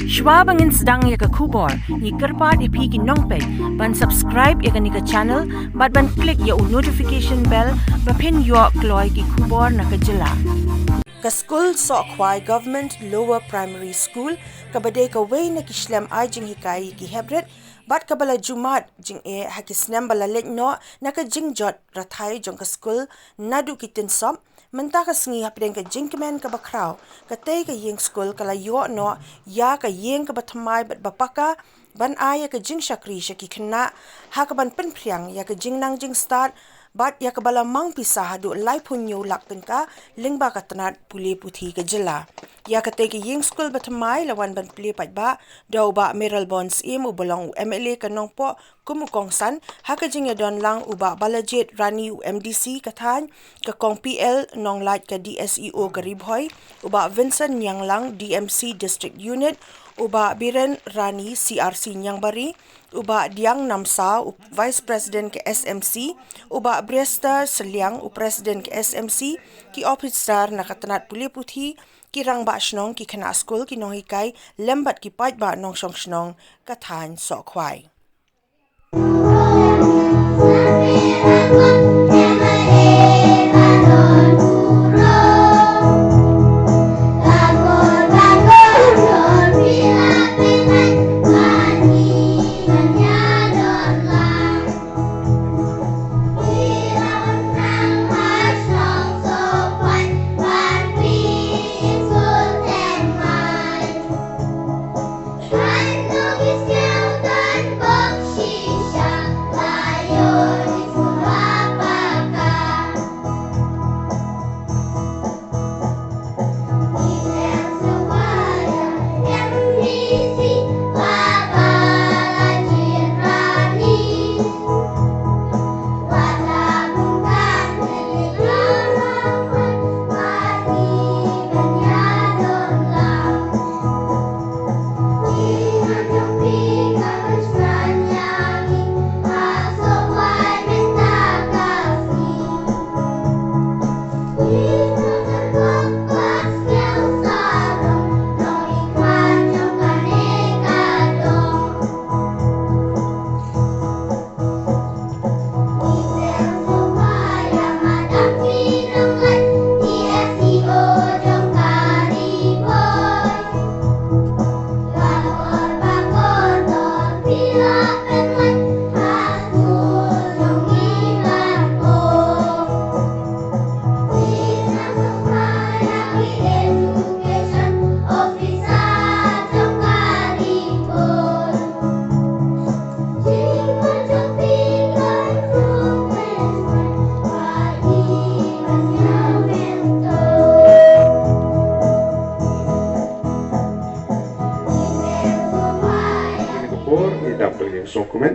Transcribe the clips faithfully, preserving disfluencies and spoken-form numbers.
Shwa ba ngin sdang ïa ka khubor, ngi kyrpad ïa phi ki nongpeit ban subscribe ïa kane ka channel bad ban click ïa u notification bell ba phin ïoh kloi ki khubor na ka jylla. Ka skul Sohkhwai Government Lower Primary School, kaba dei kawei na ki shlem ai jinghikai ïa ki heprit bad kaba la ju mad jingeh ha ki snem ba la leit noh na ka jingjot rathai jong ka skul naduh ki tynsop, mynta ka sngi hapdeng ka jingkmen kaba khraw, katei ka ïing skul ka la ïoh noh ïa ka ïing kaba thymmai bad ba paka, ban ai ïa ka jingshakri sha ki khynnah, ha kaban pynphriang ïa ka jingnang jingstad bad ïa kaba la mang pisa haduh laiphew hynñiew lak tyngka lyngba ka tnat pule puthi ka jylla. Ïa katei ka ïing skul ba thymmai la wan ban plie paidbah da u Bah Mayralborn Syiem uba long u M L A ka Nongpoh kum u kongsan, ha ka jingïadon lang u Bah Balajied Rani u M D C ka thaiñ, ka Kong P L Nonglait ka D S E O ka Ri Bhoi, u Bah Vincent Nianglang D M C District Unit, u Bah Biren Rani C R C Niangbari, u Bah Diang Namsaw u Vice President ka S M C, u Bah Briester Sylliang u President ka S M C, ki ophisar na ka tnat pule puthi, ki rangbah shnong, ki khynnah skul, ki nonghikai lem bad ki paidbah nongshong shnong ka thaiñ Sohkhwai. Por ngi dap da ka jingsngewkmen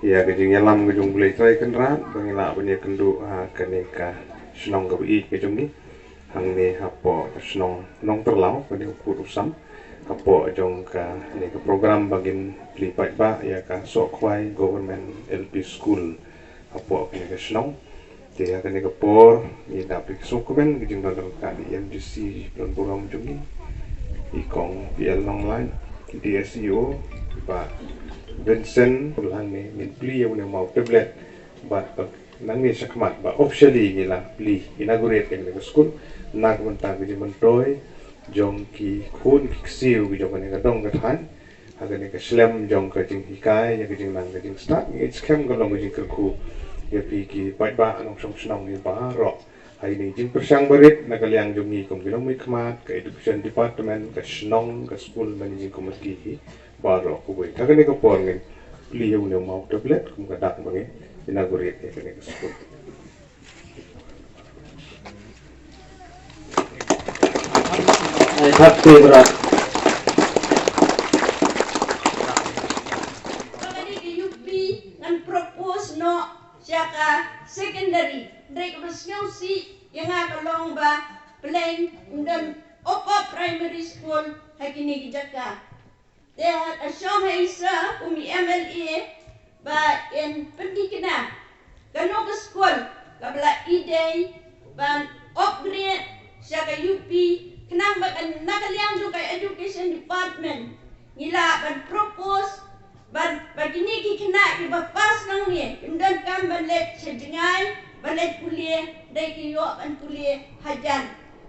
ïa ka jingïalam ka jong U Blei Trai Kynrad ba ngi lah ban ïakynduh ha kane ka shnong kaba ïeit ka jong ngi, hangne hapoh ka shnong Nongtyrlaw, kane u kut u sam hapoh jong kane ka program ba ngin plie paidbah ïa ka Sohkhwai Government L P School hapoh kane ka shnong. Te ha kane ka por ngi dap da ka sngewkmen ka jingdon ryngkat i M D C Donbor jong ngi, i Kong P L Nonglait, D S E O Bah Vincent, hangne ngin plie ïa une u maw tablet bad ba nangne shakhmat ba officially ngi la plie, inaugurate ïa kane ka skul na ka bynta ka jingmyntoi jong ki khun ki ksiew ki jong kane ka dong ka thaiñ. Ha kane ka shlem jong ka jinghikai ïa ka jingnang ka jingstad, ngi ngeit skhem ka long ka jingkyrkhu ïa phi ki paidbah nongshong shnong ngi baroh. Ha ine i jingpyrshang barit na ka liang jong ngi kum ki nongmihkhmat, ka Education Department, ka shnong, ka skul, bad ine i jingkomiti hi baroh kawei. Ha kane ka por ngin plie ïa une u maw tablet kum ka dak ba ngin inaugurate ïa kane ka skul. Ai, khat te bra. Kane ka U P ngan propose noh sha ka secondary. Dei kaba sngewsih ïa nga ka long ba plain ym don upper primary school ha kine ki jaka. Te ka shong ha i sa kum i M L A ba in pynthikna kano ka skul kaba la i dei ban upgrade sha ka U P Khnang ba kan na ka liang jong ka education department ngi lah ban propose ban ba kine ki khynnah kiba pass nangne kim donkam ban leit sha jngai ban leit pule, dei ki ïoh ban pule hajan.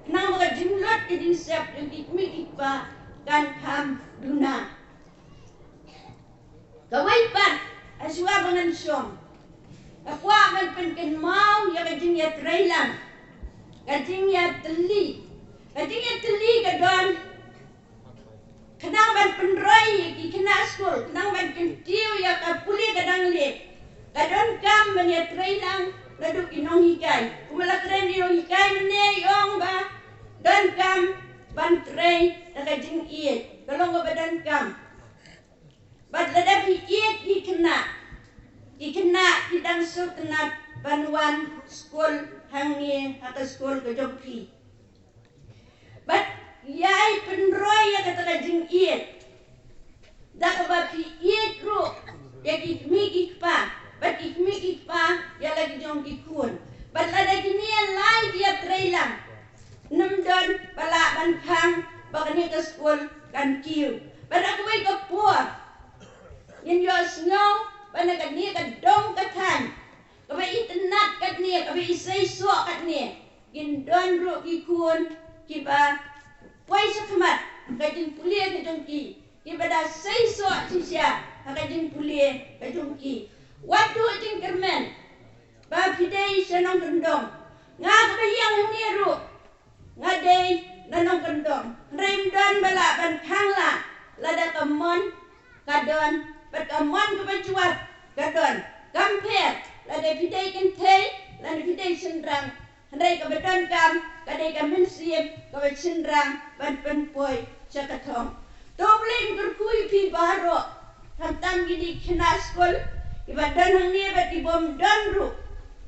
Khnang ba ka jinglut ka jingsep jong ki kmie ki kpa kan kham duna. Kawei pat, hashwa ba ngan shong, nga kwah ban pynkynmaw ïa ka jingïatreilang, ka jingïatylli, ka jingïatylli ka don. Khnang ban pynroi ïa ki khynnah skul, khnang ban kyntiew ïa ka pule ka dang leh, ka donkam ban ïatreilang naduh ki nonghikai. Kumba la kren ki nonghikai mynne, ong ba donkam ban trei da ka jingïeit, ka long kaba donkam. Bad lada phi ïeit ki khynnah, ki khynnah ki dang sngewtynnat ban wan skul hangne ha ka skul ka jong phi. Bad ïai pynroi ïa kata ka jingïeit da kaba phi ïeit ruh ïa ki kmie ki kpa, bad ki kmie ki kpa ïa la ki jong ki khun. Bad lada kine lai ki ïatreilang, ym don ba lah ban khang ba kane ka skul kan kiew. Bad ha kawei ka por ngin ïohsngew ba na kane ka dong ka thaiñ kaba itynnat katne, kaba iseisoh katne, kin don ruh ki khun kiba poi shakhmat ka jingpule ka jong ki, kiba da seisoh shisha ha ka jingpule ka jong ki. Wat duh jingkyrmen ba phi dei sha nongkyndong. Nga kaba ïeng hangne ruh nga dei na nongkyndong. Hynrei ym don ba lah ban khang lah, lada ka mon ka don, bad ka mon kaba jwat ka don. Kam pher lada phi dei kynthei lada phi dei shynrang. Hynrei kaba donkam ka dei ka mynsiem kaba shynrang ban pynpoi sha ka thong. To Blei un kyrkhu ïa phi baroh, khamtam kine ki khynnah skul kiba don hangne bad ki bym don ruh.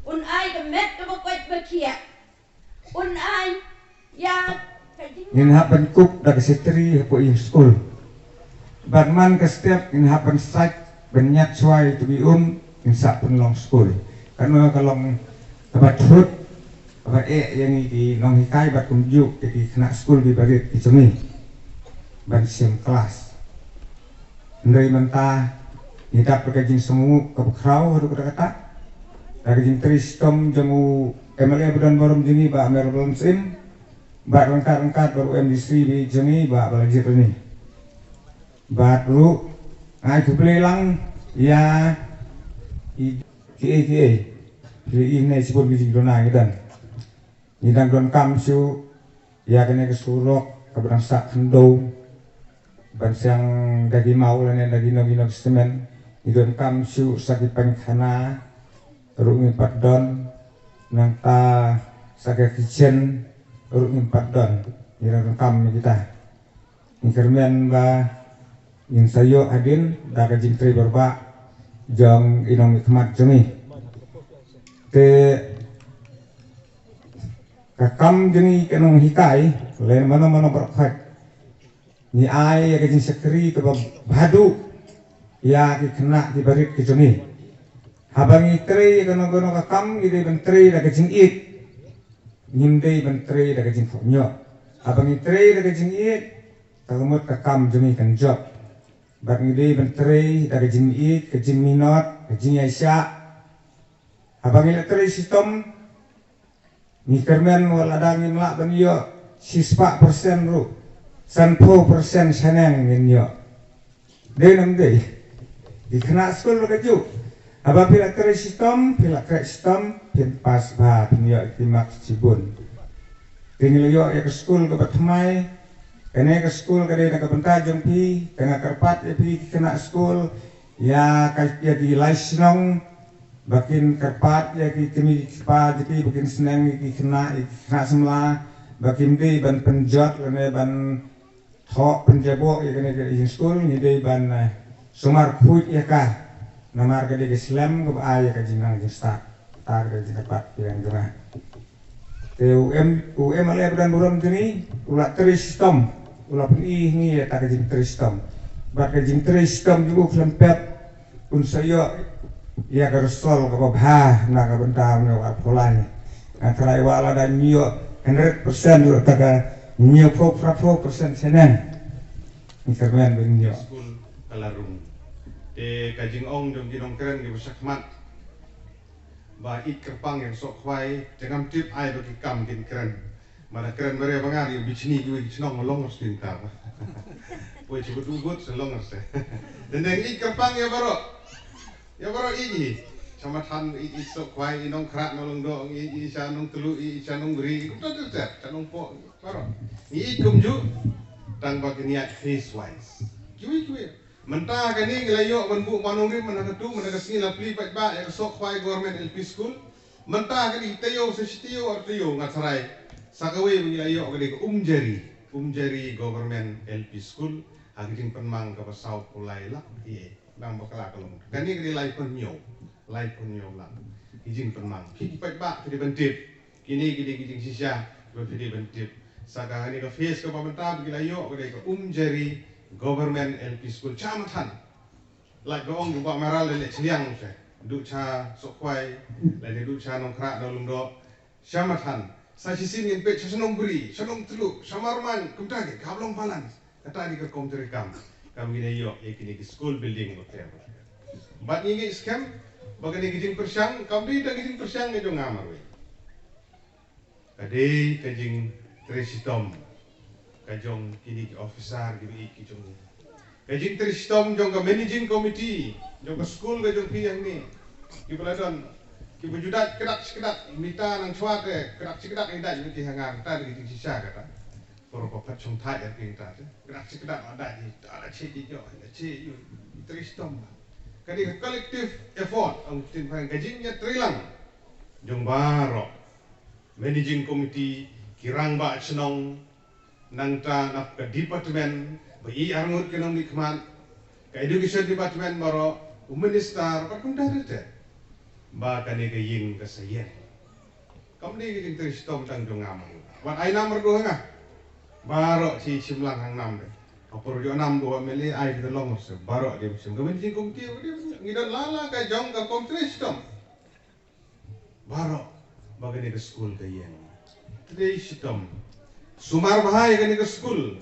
Un ai ka met kaba koit ba khiah. Un ai ïa ka jing- Ngin hap ban kup da ka shatri hapoh ïing skul. Bad man ka step ngin hap ban sait ban ñiad shuwa ïa tu ki um ngin sa pynlong skul. Kano ka long kaba thut kaba eh ïa ngi ki nonghikai bad kumjuh ïa ki khynnah skul kiba rit ki jong ngi ban shim klas. Hynrei mynta ngi dap da ka jingsngewnguh kaba khraw haduh katta katta. Da ka jingtrei shitom jong u M L A ba don burom jong ngi Bah Mayral Syiem, bad ryngkat ryngkat bad u M D C ba jong ngi Bah Balajied Rynïeng. Bad ruh nga ai khublei lang ïa i kiei kiei. Phi i ne shibun ki jingduna ngi don. Ngi dang donkam shuh ïa kane ka surok kaba dang sah khyndew ban shong da ki maw lane da kino kino ki cement. Ngi donkam shuh sa ki painkhana ruh ngim pat don, nangta sa ka kitchen ruh ngim pat don. Ngi dang donkam ïa kita. Ngi kyrmen ba ngin sa ïoh hadien da ka jingtrei bor ba jong i nongmihkhmat jong ngi. Te ka kam jong ngi ka nonghikai, lane mano mano baroh khoit, ngi ai ïa ka jingshakri kaba bhaduh ïa ki khynnah kiba rit ki jong ngi. Haba ngi trei ïa kano kano ka kam ngi dei ban trei da ka jingïeit. Ngim dei ban trei da ka jingkhop ñiuh. Haba ngi trei da ka jingïeit, ka mut ka kam jong ngi kan jop. Bad ngi dei ban trei da ka jingïeit, ka jingminot, ka jingïaishah. Haba ngi la trei shitom, ngi kyrmen wat lada ngim lah ban ïoh shispah persen ruh, sanphew persen shaneng ngin ïoh. Dei nam dei. Ki khynnah skul ruh kajuh. Haba phi la trei shitom, phi la trei shitom, phin pass bha, phin ïoh ki mark shibun. Te ngi la ïoh ïa ka skul kaba thymmai. Kane ka skul ka dei na ka bynta jong phi, te nga kyrpad ïa phi ki khynnah skul, ïa ka, ïa ki lai shnong, ba kin kyrpad ïa ki kmie ki kpa jong phi, ba kin sneng ïa ki khynnah, ïa ki khynnah samla, ba kim dei ban pynjot lane ban thoh pynjaboh ïa kane ka ïing skul, ngi dei ban, eh, sumar khuid ïa ka. Namar ka dei ka slem kaba ai ïa ka jingnang jingstad. Ta ka dei ka jingkyrpad ïa ka jingkyrpad. Te u M, u M L A ba don burom jong ngi, u la trei shitom, u la pyni ïa ngi ïa ta ka jingtrei shitom. Bad ka jingtrei shitom jong u khlem pep, un sa ïoh ïa ka result kaba bha na ka bynta u ngi wa pholai. Nga trai wa lada ngi ïoh hundred percent ïoh ta ka Hynñiewphew phra phew percent shaneng. Ngi kyrmen ba ngin ïoh. Skul ka la rung. Te ka jingong jong ki nongkren kiba shakhmat ba ïeit kyrpang ïa ka sohkhwai, te ngam tip ai ba ki kam kin kren. Mada kren ba re ba ngar ïa bichni kiwei ki chnong long stin ta ba. Poi chi ba tu gut sa long se. Te neng ïeit kyrpang ïa baroh. Ïa baroh ïeit hi. Sha Mathan ïeit, ïeit sohkhwai, ïeit Nongkhrah Nonglyngdoh, ïeit, ïeit sha Nongtluh, ïeit sha Nongbri, kumta ter ter, sha Nongpoh, baroh. Ngi ïeit kumjuh, tang ba kin ïaid phase wise. Kiwei kiwei. Mynta kane ngi la ïoh ban buh ba nongrim mynta ka tu, mynta ka sngi la plie paidbah ïa ka sohkhwai Government L P School. Mynta kane taïew sa shi taïew ar taïew nga tharai. Sa kawei ba ngi la ïoh kane ka Umjari, Umjari Government L P School. Ha ka jingpynmang kaba saw phew lai lak ïa. Nang bakla ka long. Kane ka dei laiphew hynñiew. Laiphew hynñiew lak. Ki jingpynmang. Phi ki paidbah phi dei ban tip. Kine ki dei ki jingshisha ba phi dei ban tip. Sa kane ka phase kaba mynta ba ki la ïoh ka dei ka Umjari Government L P School Chamathan. Lait ba ong ki ba maral leh chliang se. Duh cha Sohkhwai, leh duh cha Nongkhrah Nonglyngdoh. Chamathan, sa shisien ngin peit cha Nongbri, cha Nongtluh, cha Marmain, kumta ki, ka hap long balance. Kata dei ka rukom treikam. Kam ngin ïoh ïa kine ki school building bapher bapher. Bad ngi ngeit skhem ba kane ka jingpyrshang kam dei tang ka jingpyrshang ka jong nga marwei. Ka dei ka jingtrei shitom ka jong kine ki officer kiba ïeit ki jong ngi. Ka jingtrei shitom jong ka managing committee jong ka school ka jong phi hangne. Kiba la don, kiba ju dait kdad shi kdad, mynta nang shuwa te kdad shi kdad ngi dait mynta ha nga, kata dei ka jingshisha kata. Para ba phat shong thait ïa ki kata te. Kdad shi kdad la dait, la che ji jong, la che ju. Trei shitom. Ka dei ka collective effort, ong ktien phareng, ka jingïatreilang jong baroh. Managing Committee, ki rangbah shnong, nangta na ka department, ba i arngut ki nongmihkhmat, ka education department baroh, u minister, bad kumta ter ter. Ba kane ka ïing ka sa ïeng. Kam dei ka jingtrei shitom tang jong nga marwei. Wat ai nam marwei ha nga. Baroh shi shim lang hang nam de. Ka por jong nam ba u M L A ai ka long se baroh dei shim. Ka Managing Committee dei ngi don la la ka jong ka kom trei shitom. Baroh ba kane ka school ka ïeng. Trei shitom. Sumar bha ïa kane ka school.